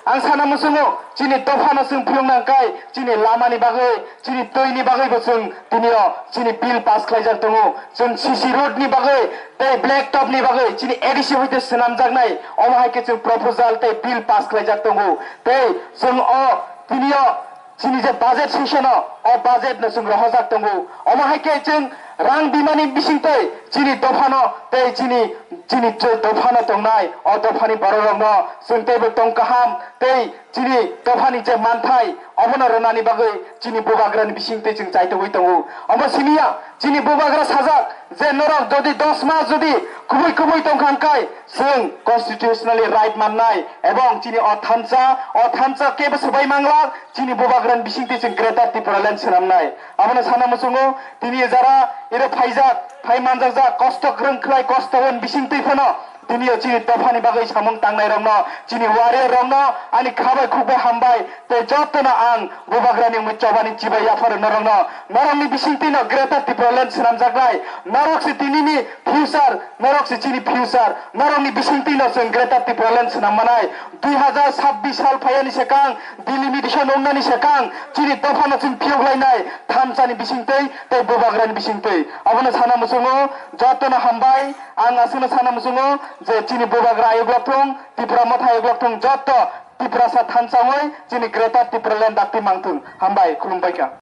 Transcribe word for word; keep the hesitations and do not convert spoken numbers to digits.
Ang sana muchungo, chini dophano chwng phiyung nang kai, chini lamani bagwi, chini twini bagwibo chwng tinio chini bill pass khlaijak tongo. Chwng C C road ni bagwi tei black top ni bagwi chini A D C hoite swnamjaknai, omo hai khe chwng proposal tei bill pass khlaijak tongo. Tei chwng o tinio chini je budget session o, o budget no chwng rohorjak tongo. Omo hai khe chwng rang bimani bisingtwi chini dophano tei chini, chini je dophano tongnai, o dophani bororokno chwng teibo tong kaham tei chini dophani je manthai obono rwnani bagwi chini bubagrani bisingtwi chwng chaitugwi tongo. Omo siniya chini bubagra sajak je norok jodi dos mas jodi kubui kubui tongkha hwnkhe chwng constitutionally right mannai ebong chini o thansa, o thansa kebo swbai manglak, chini bubagrani bisingtwi chwng Greater Tipraland swnamnai. Abono sana muchungo, tini jara iro phaijak, phai manjakjak, kosto kwrwng khlai, kosto wen bisingtwi phano, tini o chini dophani bagwi samung tangnai rokno, chini warrior rokno, ani khabai khukbai hambai, tei jotono ang bubagrani mui chobani chibai yapharo norokno, norokni bisingtwi no Greater Tipraland swnamjaknai, norok se tinini future, norok se chini future, norokni bisingtwi no chwng Greater Tipraland swnam manai. Dui hazar sabbish sal phaiyani swkang, delimitation wngnani swkang, chini dophano chwng phiyok lainai, thansani bisingtwi tei bubagrani bisingtwi. Abono sana muchungo, jotono hambai, ang aswkno sana muchungo je chini bubagra ayuklok thung, Tipra Motha ayuklok thung, joto Tiprasa thansa wngwi chini Greater Tipraland dakti mangthung. Hambai, khulumbai kha.